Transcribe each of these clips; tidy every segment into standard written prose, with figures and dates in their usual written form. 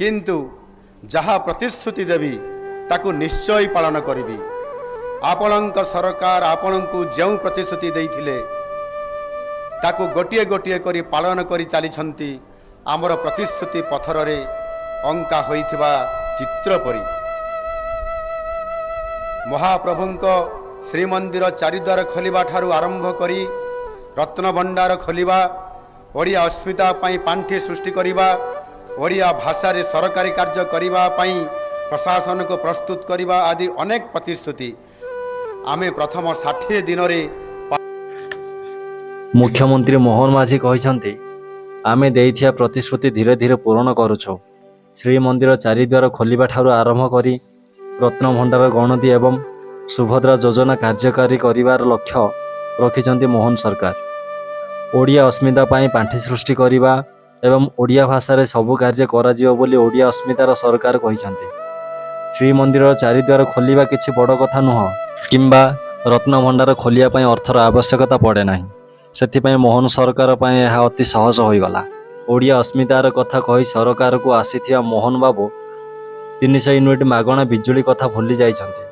କିନ୍ତୁ ଯାହା ପ୍ରତିଶ୍ରୁତି ଦେବି, ତାକୁ ନିଶ୍ଚୟ ପାଳନ କରିବି। ଆପଣଙ୍କ ସରକାର ଆପଣଙ୍କୁ ଯେଉଁ ପ୍ରତିଶ୍ରୁତି ଦେଇଥିଲେ, ତାକୁ ଗୋଟିଏ ଗୋଟିଏ କରି ପାଳନ କରି ଚାଲିଛନ୍ତି, ଆମର ପ୍ରତିଶ୍ରୁତି ପଥରରେ ଅଙ୍କା ହୋଇଥିବା ଚିତ୍ର ପରି। ମହାପ୍ରଭୁଙ୍କ ଶ୍ରୀମନ୍ଦିର ଚାରିଦ୍ୱାର ଖୋଲିବା ଠାରୁ ଆରମ୍ଭ କରି ରତ୍ନଭଣ୍ଡାର ଖୋଲିବା, ଓଡ଼ିଆ ଅସ୍ମିତା ପାଇଁ ପାଣ୍ଠି ସୃଷ୍ଟି କରିବା, ଓଡ଼ିଆ ଭାଷାରେ ସରକାରୀ କାର୍ଯ୍ୟ କରିବା ପାଇଁ ପ୍ରଶାସନକୁ ପ୍ରସ୍ତୁତ କରିବା ଆଦି ଅନେକ ପ୍ରତିଶ୍ରୁତି ଆମେ ପ୍ରଥମ 60 ଦିନରେ ମୁଖ୍ୟମନ୍ତ୍ରୀ ମୋହନ ମାଝୀ କହିଛନ୍ତି, ଆମେ ଦେଇଥିବା ପ୍ରତିଶ୍ରୁତି ଧୀରେ ଧୀରେ ପୂରଣ କରୁଛୁ। ଶ୍ରୀମନ୍ଦିର ଚାରିଦ୍ୱାର ଖୋଲିବା ଠାରୁ ଆରମ୍ଭ କରି ରତ୍ନଭଣ୍ଡାର ଗଣତି ଏବଂ ସୁଭଦ୍ରା ଯୋଜନା କାର୍ଯ୍ୟକାରୀ କରିବାର ଲକ୍ଷ୍ୟ ରଖିଛନ୍ତି ମୋହନ ସରକାର। ଓଡ଼ିଆ ଅସ୍ମିତା ପାଇଁ ପାଣ୍ଠି ସୃଷ୍ଟି କରିବା ଏବଂ ଓଡ଼ିଆ ଭାଷାରେ ସବୁ କାର୍ଯ୍ୟ କରାଯିବ ବୋଲି ଓଡ଼ିଆ ଅସ୍ମିତାର ସରକାର କହିଛନ୍ତି। ଶ୍ରୀମନ୍ଦିରର ଚାରିଦ୍ୱାର ଖୋଲିବା କିଛି ବଡ଼ କଥା ନୁହଁ କିମ୍ବା ରତ୍ନଭଣ୍ଡାର ଖୋଲିବା ପାଇଁ ଅର୍ଥର ଆବଶ୍ୟକତା ପଡ଼େ ନାହିଁ। ସେଥିପାଇଁ ମୋହନ ସରକାର ପାଇଁ ଏହା ଅତି ସହଜ ହୋଇଗଲା। ଓଡ଼ିଆ ଅସ୍ମିତାର କଥା କହି ସରକାରକୁ ଆସିଥିବା ମୋହନ ବାବୁ 300 ୟୁନିଟ୍ ମାଗଣା ବିଜୁଳି କଥା ଭୁଲି ଯାଇଛନ୍ତି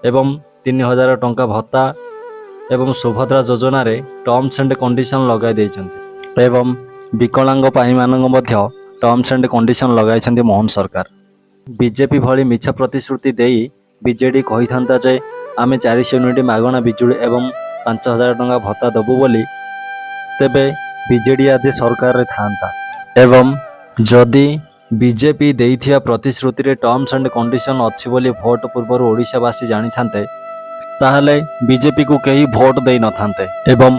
ଏବଂ 3000 ଟଙ୍କା ଭତ୍ତା ଏବଂ ସୁଭଦ୍ରା ଯୋଜନାରେ ଟର୍ମସ୍ ଆଣ୍ଡ କଣ୍ଡିସନ୍ ଲଗାଇ ଦେଇଛନ୍ତି ଏବଂ ବିକଳାଙ୍ଗ ପାଇମାନଙ୍କୁ ମଧ୍ୟ ଟର୍ମସ୍ ଆଣ୍ଡ କଣ୍ଡିସନ୍ ଲଗାଇଛନ୍ତି ମୋହନ ସରକାର। ବିଜେପି ଭଳି ମିଛ ପ୍ରତିଶ୍ରୁତି ଦେଇ ବିଜେଡି କହିଥାନ୍ତା ଯେ ଆମେ 400 ୟୁନିଟ୍ ମାଗଣା ବିଜୁଳି ଏବଂ 5000 ଟଙ୍କା ଭତ୍ତା ଦେବୁ ବୋଲି, ତେବେ ବିଜେଡି ଆଜି ସରକାରରେ ଥାଆନ୍ତା। ଏବଂ ଯଦି ବିଜେପି ଦେଇଥିବା ପ୍ରତିଶ୍ରୁତିରେ ଟର୍ମସ୍ ଆଣ୍ଡ କଣ୍ଡିସନ୍ ଅଛି ବୋଲି ଭୋଟ ପୂର୍ବରୁ ଓଡ଼ିଶାବାସୀ ଜାଣିଥାନ୍ତେ, ତାହେଲେ ବିଜେପିକୁ କେହି ଭୋଟ ଦେଇନଥାନ୍ତେ। ଏବଂ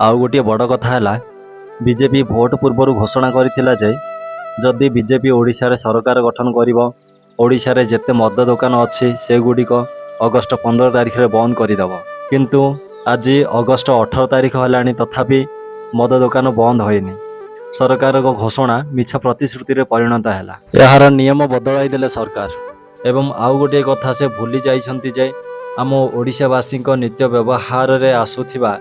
ଆଉ ଗୋଟିଏ ବଡ଼ କଥା ହେଲା, ବିଜେପି ଭୋଟ ପୂର୍ବରୁ ଘୋଷଣା କରିଥିଲା ଯେ ଯଦି ବିଜେପି ଓଡ଼ିଶାରେ ସରକାର ଗଠନ କରିବ, ଓଡ଼ିଶାରେ ଯେତେ ମଦ ଦୋକାନ ଅଛି ସେଗୁଡ଼ିକ ଅଗଷ୍ଟ 15 ତାରିଖରେ ବନ୍ଦ କରିଦେବ। କିନ୍ତୁ ଆଜି ଅଗଷ୍ଟ 18 ତାରିଖ ହେଲାଣି, ତଥାପି ମଦ ଦୋକାନ ବନ୍ଦ ହୋଇନି। ସରକାରଙ୍କ ଘୋଷଣା ମିଛ ପ୍ରତିଶ୍ରୁତିରେ ପରିଣତ ହେଲା। ଏହାର ନିୟମ ବଦଳାଇ ଦେଲେ ସରକାର। ଏବଂ ଆଉ ଗୋଟିଏ କଥା ସେ ଭୁଲି ଯାଇଛନ୍ତି ଯେ ଆମ ଓଡ଼ିଶାବାସୀଙ୍କ ନିତ୍ୟ ବ୍ୟବହାରରେ ଆସୁଥିବା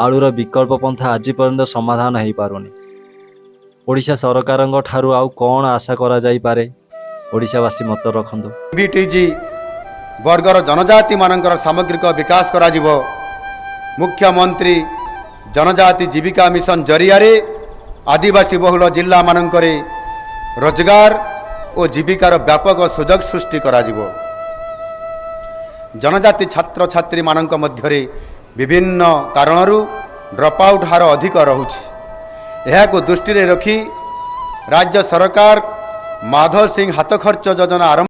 ଆଳୁର ବିକଳ୍ପ ପନ୍ଥା ଆଜି ପର୍ଯ୍ୟନ୍ତ ସମାଧାନ ହୋଇପାରୁନି। ଓଡ଼ିଶା ସରକାରଙ୍କ ଠାରୁ ଆଉ କ'ଣ ଆଶା କରାଯାଇପାରେ? ଓଡ଼ିଶାବାସୀ ମତ ରଖନ୍ତୁ। ବିଟିଜି ବର୍ଗର ଜନଜାତିମାନଙ୍କର ସାମଗ୍ରିକ ବିକାଶ କରାଯିବ। ମୁଖ୍ୟମନ୍ତ୍ରୀ ଜନଜାତି ଜୀବିକା ମିଶନ ଜରିଆରେ ଆଦିବାସୀ ବହୁଳ ଜିଲ୍ଲାମାନଙ୍କରେ ରୋଜଗାର ଓ ଜୀବିକାର ବ୍ୟାପକ ସୁଯୋଗ ସୃଷ୍ଟି କରାଯିବ। ଜନଜାତି ଛାତ୍ରଛାତ୍ରୀମାନଙ୍କ ମଧ୍ୟରେ ବିଭିନ୍ନ କାରଣରୁ ଡ୍ରପ୍ ଆଉଟ୍ ହାର ଅଧିକ ରହୁଛି। ଏହାକୁ ଦୃଷ୍ଟିରେ ରଖି ରାଜ୍ୟ ସରକାର ମାଧବ ସିଂ ହାତ ଖର୍ଚ୍ଚ ଯୋଜନା ଆରମ୍ଭ